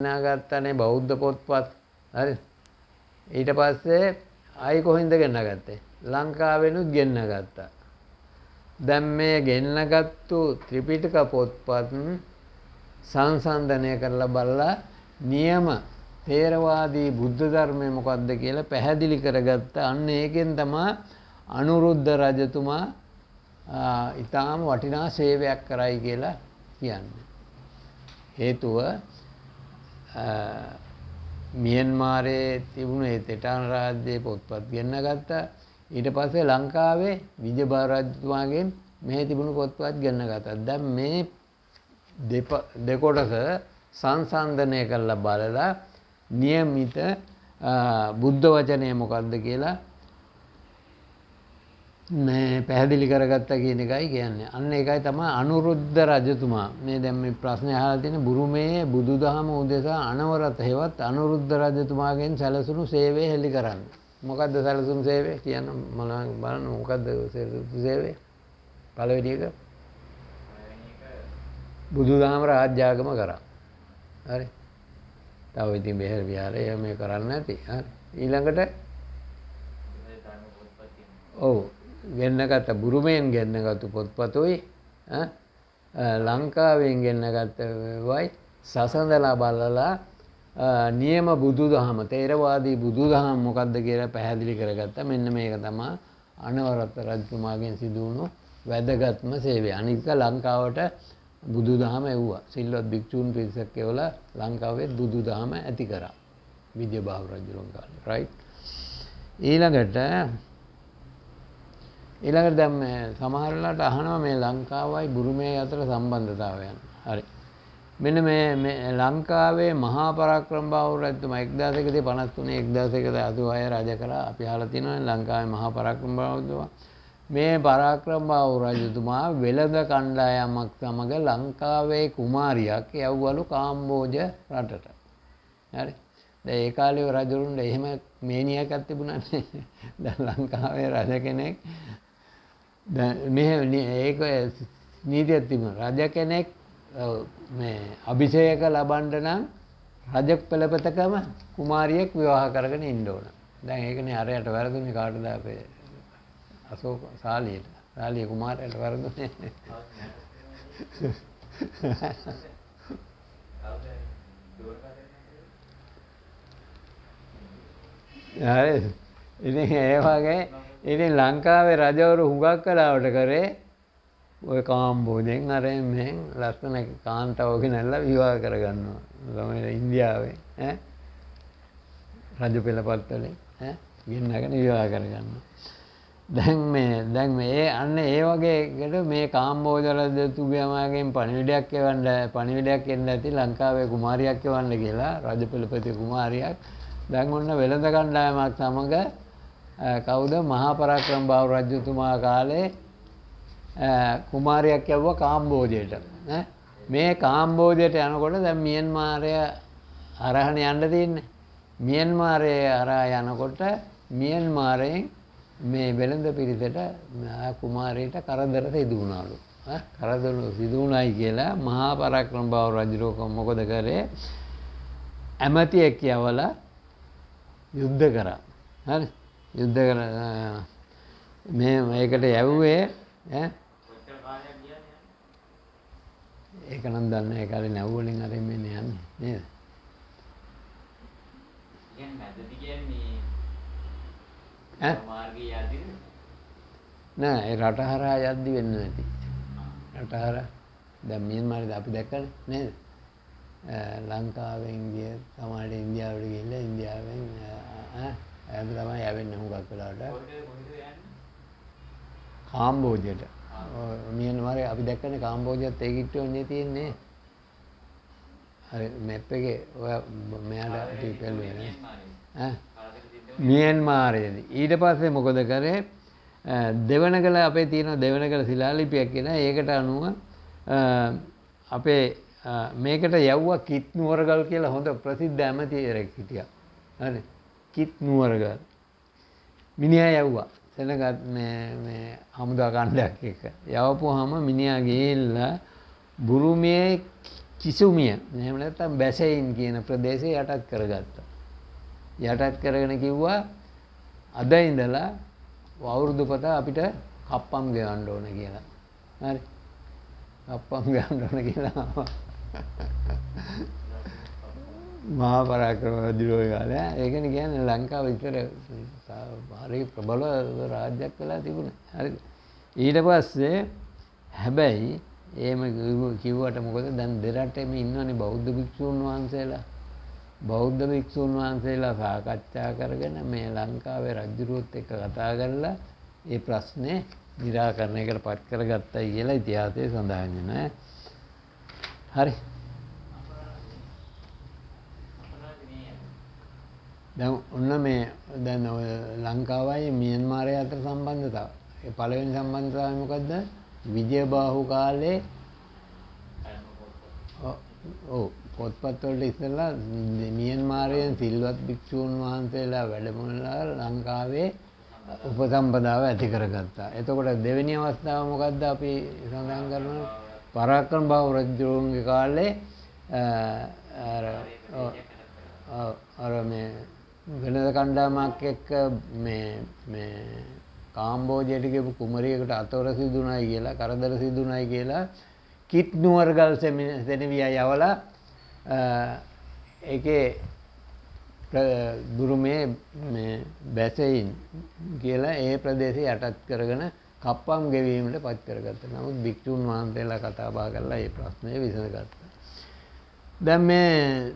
ගෙනාගත්තනේ බෞද්ධ පොත්පත්. හරි. ඊට පස්සේ ආයි කොහෙන්ද ගෙනාගත්තේ? ලංකාවෙනුත් ගෙන්නගත්තා. දැන් මේ ගෙන්නගත්තු ත්‍රිපිටක පොත්පත් සංසන්දනය කරලා බලලා නියම ථේරවාදී බුද්ධ ධර්මය මොකක්ද කියලා පැහැදිලි කරගත්ත. අන්න ඒකෙන් තමයි අනුරුද්ධ රජතුමා ඊටාම වටිනා සේවයක් කරයි කියලා කියන්නේ. හේතුව මියන්මාරයේ තිබුණු ඒ තෙටාන රාජ්‍යයේ පොත්පත් ගෙන්නගත්තා. ඊට පස්සේ ලංකාවේ විජයබාහු රජතුමාගෙන් මෙහි තිබුණු පොත්පත් ගෙන්නගත්තා. දැන් මේ දෙකොටස සංසන්දනය කරලා බලලා නියමිත බුද්ධ වචනය මොකක්ද කියලා මේ පැහැදිලි කරගත්තා කියන එකයි කියන්නේ. අන්න ඒකයි තමයි අනුරුද්ධ රජතුමා. මේ දැන් මේ ප්‍රශ්නේ අහලා තියෙන බුරුමේ බුදුදහම උදෙසා අනවරත හෙවත් අනුරුද්ධ රජතුමාගෙන් සැලසුණු සේවය හෙළි කරන්න. මොකද්ද සැලසුණු සේවය කියන්න මොනවා බලන්න මොකද්ද සැලසුණු සේවය? පළවෙනි එක බුදුදහම රාජ්‍යාගම කරා. හරි. තව ඉතින් බෙහෙර විහාරය මේ කරන්න නැති. හරි. ඊළඟට ඔව් ගෙන්නගත්ත බුරුමෙන් ගෙන්නගත්තු පොත්පතුයි ලංකාවෙන් ගෙන්නගත්ත වයි සසඳලා බලලා නියම බුදුදහම ථේරවාදී බුදුදහම මොකද්ද කියලා පැහැදිලි කරගත්තා. මෙන්න මේක තමයි අනවරත් රජතුමාගෙන් සිදු වුණු වැදගත්ම සේවය. අනික ලංකාවට බුදුදහම එව්වා. සිල්වත් භික්ෂූන් පිරිසක් එවලා ලංකාවේ බුදුදහම ඇති කරා. විජයබාහු රජුන් කාලේ. රයිට්. ඊළඟට දැන් මේ සමහර වෙලාවට අහනවා මේ ලංකාවයි බුරුමයයි අතර සම්බන්ධතාවයන්. හරි. මෙන්න මේ ලංකාවේ මහා පරාක්‍රමබාහු රජතුමා 1153 1186 රජ කරා. අපි අහලා තියෙනවා ලංකාවේ මහා පරාක්‍රමබාහු රජතුමා. මේ පරාක්‍රමබාහු රජතුමා වෙළඳ කණ්ඩායමක් සමග ලංකාවේ කුමාරියක් යව්වලු කාම්බෝජ රටට. හරි. දැන් ඒ කාලේ රජුරුන්ට එහෙම මේනියක් තිබුණානේ. දැන් ලංකාවේ රජ කෙනෙක් දැන් මෙහෙම ඒක නීතියක් තිබුණා. රජ කෙනෙක් මේ අභිෂේක ලබන්න නම් රජ පෙළපතකම කුමාරියෙක් විවාහ කරගෙන ඉන්න ඕන. දැන් ඒකනේ අරයට වැරදුනේ කාටද අපේ අශෝක සාලියට. සාලිය කුමාරයාට වැරදුනේ. හරි. ඉතින් ඒ වගේ ඉතින් ලංකාවේ රජවරු හුඟක් වෙලාවට කරේ ඔය කාම්බෝජෙන් අර මෙහෙන් ලස්සන කාන්තාව ගෙනල්ලා විවාහ කරගන්නවා. තමයි ඉන්දියාවේ ඈ රජ පෙළපත් වලින් ඈ ගෙන්නගෙන විවාහ කරගන්නවා. දැන් මේ අන්න ඒ වගේ එකට මේ කාම්බෝජ රජතුමාගෙන් පණිවිඩයක් එවන්න පණිවිඩයක් එන්න ඇති ලංකාවේ කුමාරියක් එවන්න කියලා රජ පෙළපතේ කුමාරියක්. දැන් ඔන්න වෙළඳ කණ්ඩායමක් සමග කවුද මහා පරාක්‍රමබාහු රජතුමා කාලේ කුමාරියක් යවුවා කාම්බෝජයට. ඈ මේ කාම්බෝජයට යනකොට දැන් මියන්මාරය හරහානේ යන්න තියෙන්නේ. මියන්මාරය හරහා යනකොට මියන්මාරයෙන් මේ වෙළඳ පිරිසට කුමාරියට කරදර සිදු වුණාලු. ඈ කරදර සිදු වුණායි කියලා මහා පරාක්‍රමබාහු රජුරෝ මොකද කරේ? ඇමතියෙක් යවලා යුද්ධ කරා. හරි. යුද්ධ කරා මේ මේකට යවුවේ ඈ කොච්චර කාලයක් ගියාද යන්නේ? ඒක නම් දන්නේ නැහැ. ඒ කාලේ නැව් වලින් අර මේ යන්නේ නේද? කියන්නේ මැදදී කියන්නේ ඈ මාර්ගයේ යද්දිද? නෑ ඒ රට හරහා යද්දි වෙන්න නැති. රට හරහා දැන් මියන්මාරේද අපි දැක්කනේ නේද? ලංකාවෙන් ගිය සමහරට ඉන්දියාවට ගිහිල්ලා ඉන්දියාවෙන් ඈ එහෙම තමයි යවෙන්නේ හුඟක් වෙලාවට. කොහෙද යන්නේ? කාම්බෝජයට. මියන්මාරේ අපි දැක්කනේ කාම්බෝජයත් ඒ කිට්ටුවනේ තියෙන්නේ. හරි මැප් එකේ ඔය මෙයාට අපි පෙළුවේ නේ. ඈ මියන්මාරයේදී ඊට පස්සේ මොකද කරේ? දෙවනගල අපේ තියෙන දෙවනගල ශිලාලිපියක් කියලා ඒකට අනුව අපේ මේකට යව්වා කිත් නුවරගල් කියලා හොඳ ප්‍රසිද්ධ ඇමතිවරයෙක් හිටියා. හරි. කිත් නුවරගල්. මිනිහා යව්වා. සෙනගත් මේ මේ හමුදා කණ්ඩායක් එක්ක. යවපුවාම මිනිහා ගිහිල්ලා බුරුමයේ කිසුමිය එහෙම නැත්නම් බැසෙයින් කියන ප්‍රදේශය යටත් කරගත්තා. යටත් කරගෙන කිව්වා අද ඉඳලා අවුරුදු පතා අපිට කප්පම් ගෙවන්න ඕන කියලා. හරි. කප්පම් ගෙවන්න ඕන කියලා. මහා පරාක්‍රම රජුගේ කාලේ. ඒ කියන්නේ කියන්නේ ලංකාව විතර හරි ප්‍රබල රාජ්‍යයක් වෙලා තිබුණේ. හරිද? ඊට පස්සේ හැබැයි එහෙම කිව්වට මොකද දැන් දෙරටේම ඉන්නවනේ බෞද්ධ භික්ෂූන් වහන්සේලා. බෞද්ධ භික්ෂූන් වහන්සේලා සාකච්ඡා කරගෙන මේ ලංකාවේ රජුරුවත් එක්ක කතා කරලා ඒ ප්‍රශ්නේ නිරාකරණයකට පත් කරගත්තයි කියලා ඉතිහාසයේ සඳහන් වෙනවා. හරි. දැන් ඔන්න මේ දැන් ඔය ලංකාවයි මියන්මාරය අතර සම්බන්ධතාව. ඒ පළවෙනි සම්බන්ධතාවය මොකද්ද? විජයබාහු කාලේ ඔව් පොත්පත් වලට ඉස්සෙල්ලා මියන්මාරයෙන් සිල්වත් භික්ෂූන් වහන්සේලා වැඩම වෙලා ලංකාවේ උපසම්පදාව ඇති කරගත්තා. එතකොට දෙවෙනි අවස්ථාව මොකද්ද අපි සඳහන් කරන්නේ? පරාක්‍රමබාහු රජුගේ කාලේ අර මේ වෙනද කණ්ඩායමක් එක්ක මේ මේ කාම්බෝජයට ගියපු කුමරියකට අතවර සිදුුණයි කියලා කරදර සිදුුණයි කියලා කිත් නුවරගල් සෙනවියා යවලා ඒකේ බුරුමේ මේ බැසෙයින් කියලා ඒ ප්‍රදේශය යටත් කරගෙන කප්පම් ගෙවීමට පත් කරගත්තා. නමුත් භික්ෂුන් වහන්සේලා කතා බහ කරලා ඒ ප්‍රශ්නය විසඳගත්තා. දැන් මේ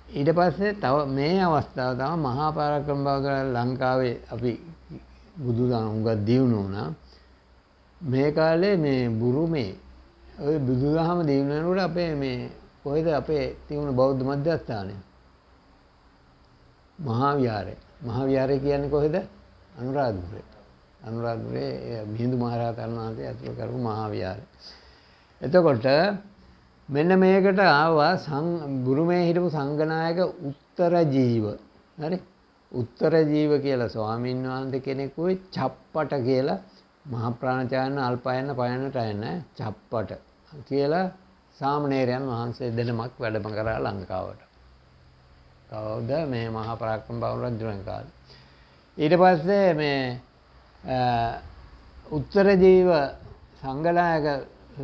ඊට පස්සේ තව මේ අවස්ථාව තමයි මහා පරාක්‍රමබාහු ලංකාවේ අපි බුදුදහම හුඟක් දියුණු වුණා. මේ කාලේ මේ බුරුමේ ඔය බුදුදහම දියුණු වෙනකොට අපේ මේ කොහෙද අපේ තියුණු බෞද්ධ මධ්‍යස්ථානය? මහා විහාරය. මහා විහාරය කියන්නේ කොහෙද? අනුරාධපුරේ. අනුරාධපුරේ මිහිඳු මහරහතන් වහන්සේ ඇතුළු කරපු මහා විහාරය. එතකොට මෙන්න මේකට ආවා බුරුමේ හිටපු සංඝනායක උත්තර ජීව. හරි? උත්තර ජීව කියලා ස්වාමීන් වහන්සේ කෙනෙකුයි චප්පට කියලා මහ ප්‍රාණචායන අල්පායන පයනට යන චප්පට කියලා සාමණේරයන් වහන්සේ දෙනමක් වැඩම කරා ලංකාවට. කවුද මේ මහා පරාක්‍රමබාහු රජුන් කාලේ. ඊට පස්සේ මේ උත්තර ජීව සංඝනායක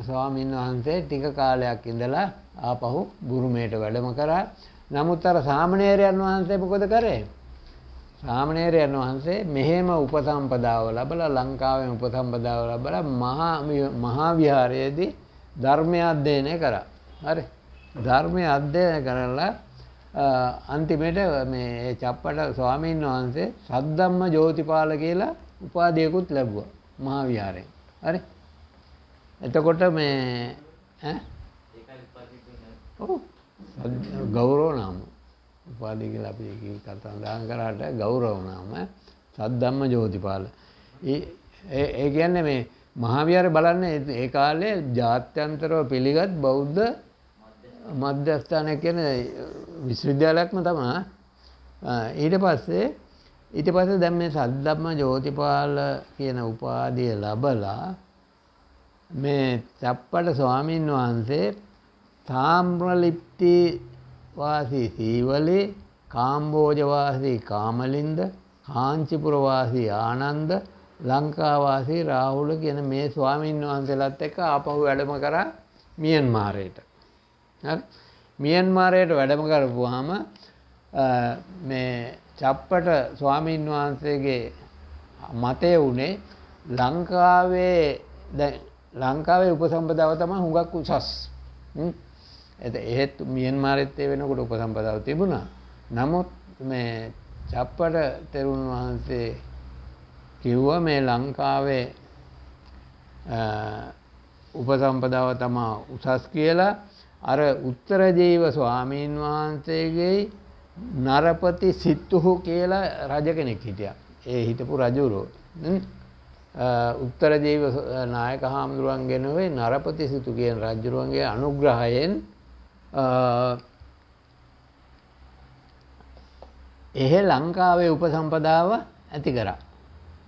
ස්වාමීන් වහන්සේ ටික කාලයක් ඉඳලා ආපහු බුරුමේට වැඩම කරා. නමුත් අර සාමණේරයන් වහන්සේ මොකද කරේ? සාමණේරයන් වහන්සේ මෙහෙම උපසම්පදාව ලැබලා ලංකාවෙන් උපසම්පදාව ලැබලා මහා විහාරයේදී ධර්මය අධ්‍යයනය කරා. හරි. ධර්මය අධ්‍යයනය කරලා අන්තිමට මේ චප්පට ස්වාමීන් වහන්සේ සද්ධම්ම ජෝතිපාල කියලා උපාධියකුත් ලැබුවා මහා විහාරයෙන්. හරි. එතකොට මේ ඈ ඒකයි උපාධිය දුන්නේ. ඔව්. ගෞරව නාම. උපාධිය කියලා අපි කතා සඳහන් කරාට ගෞරව නාම සද්ධම්ම ජෝතිපාල. ඒ කියන්නේ මේ මහා විහාරය බලන්නේ ඒ කාලේ ජාත්‍යන්තරව පිළිගත් බෞද්ධ මධ්‍යස්ථානය කියන්නේ විශ්වවිද්‍යාලයක්ම තමයි. ඊට පස්සේ දැන් මේ සද්ධම්ම ජෝතිපාල කියන උපාධිය ලැබලා මේ චප්පට ස්වාමීන් වහන්සේ තාම්‍රලිප්ති වාසී සීවලේ, කාම්බෝජ වාසී කාමලින්ද, කාංචිපුර වාසී ආනන්ද, ලංකා වාසී රාහුල කියන මේ ස්වාමීන් වහන්සේලාත් එක්ක ආපහු වැඩම කරා මියන්මාරයට. හරි. මියන්මාරයට වැඩම කරපුවාම මේ චප්පට ස්වාමීන් වහන්සේගේ මතය උනේ ලංකාවේ දැන් ලංකාවේ උපසම්පදාව තමයි හුඟක් උසස්. එහෙත් මියන්මාරෙත් ඒ වෙනකොට උපසම්පදාව තිබුණා. නමුත් මේ චප්පට තෙරුන් වහන්සේ කිව්වා මේ ලංකාවේ උපසම්පදාව තමයි උසස් කියලා. අර උත්තර ජීව ස්වාමීන් වහන්සේගේ නරපති සිත්තුහු කියලා රජ කෙනෙක් හිටියා. ඒ හිටපු රජුරෝ. උත්තර ජීව නායක හාමුදුරුවන්ගේ නෙවෙයි නරපති සිතු කියන රජුරුවන්ගේ අනුග්‍රහයෙන් එහෙ ලංකාවේ උපසම්පදාව ඇති කරා.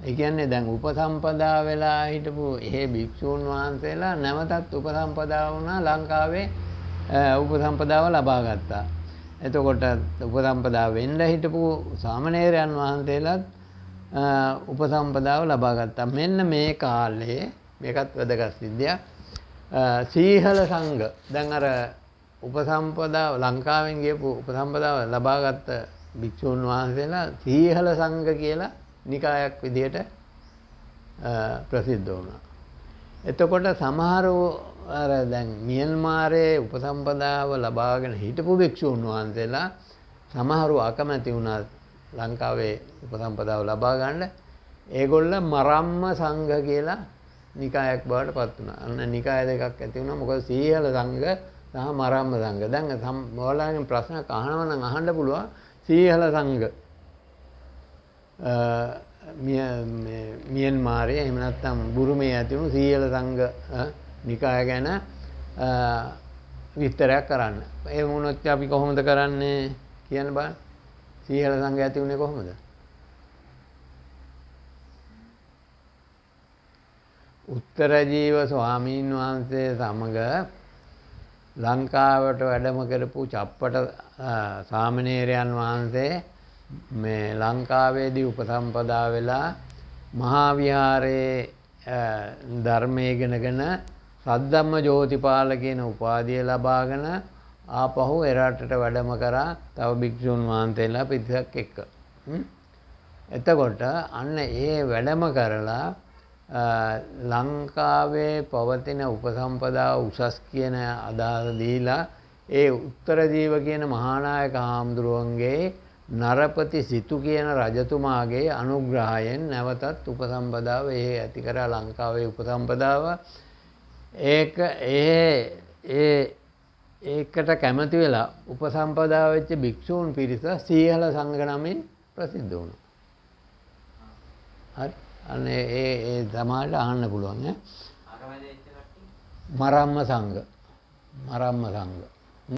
ඒ කියන්නේ දැන් උපසම්පදා වෙලා හිටපු එහෙ භික්ෂූන් වහන්සේලා නැවතත් උපසම්පදා වුණා ලංකාවේ උපසම්පදාව ලබා ගත්තා. එතකොට උපසම්පදා වෙන්න හිටපු සාමණේරයන් වහන්සේලාත් උපසම්පදාව ලබා ගත්තා. මෙන්න මේ කාලේ මේකත් වැදගත් සිද්ධියක්. සීහල සංඝ දැන් අර උපසම්පදාව ලංකාවෙන් ගියපු උපසම්පදාව ලබාගත් භික්ෂූන් වහන්සේලා සීහල සංඝ කියලා නිකායක් විදියට ප්‍රසිද්ධ වුණා. එතකොට සමහරව අර දැන් මියන්මාරයේ උපසම්පදාව ලබාගෙන හිටපු භික්ෂූන් වහන්සේලා සමහරව අකමැති වුණා ලංකාවේ උපසම්පදාව ලබා ගන්න. ඒගොල්ල මරම්ම සංඝ කියලා නිකායක් බවට පත් වුණා. අන්න නිකාය දෙකක් ඇති වුණා. මොකද සීහල සංඝ සහ මරම්ම සංඝ. දැන් ඔයාලගෙන් ප්‍රශ්නයක් අහනවා නම් අහන්න පුළුවන් සීහල සංඝ මියන්මාරයේ එහෙම නැත්නම් බුරුමේ ඇති වුණු සීහල සංඝ නිකාය ගැන විස්තරයක් කරන්න. ඒ වුණොත් අපි කොහොමද කරන්නේ කියන්න බලන්න. සීහල සංඝ ඇති වුණේ කොහොමද? උත්තර ජීව ස්වාමීන් වහන්සේ සමග ලංකාවට වැඩම කරපු චප්පට සාමණේරයන් වහන්සේ මේ ලංකාවේදී උපසම්පදා වෙලා මහා විහාරයේ ධර්මයේ ඉගෙනගෙන සද්ධම්ම ජෝතිපාල කියන උපාධිය ලබාගෙන ආපහු එරටට වැඩම කරා තව භික්ෂුන් වහන්සේලා පිරිසක් එක්ක. එතකොට අන්න ඒ වැඩම කරලා ලංකාවේ පවතින උපසම්පදාව උසස් කියන අදහස දීලා ඒ උත්තර ජීව කියන මහානායක හාමුදුරුවන්ගේ නරපති සිතු කියන රජතුමාගේ අනුග්‍රහයෙන් නැවතත් උපසම්පදාව ඒ ඇති කරා ලංකාවේ උපසම්පදාව. ඒක ඒ ඒකට කැමති වෙලා උපසම්පදා වෙච්ච භික්ෂූන් පිරිස සීහල සංඝ නමින් ප්‍රසිද්ධ වුණා. හරි. අන්න ඒ ඒ සමහරට අහන්න පුළුවන් ඈ. මරම්ම සංඝ. මරම්ම සංඝ.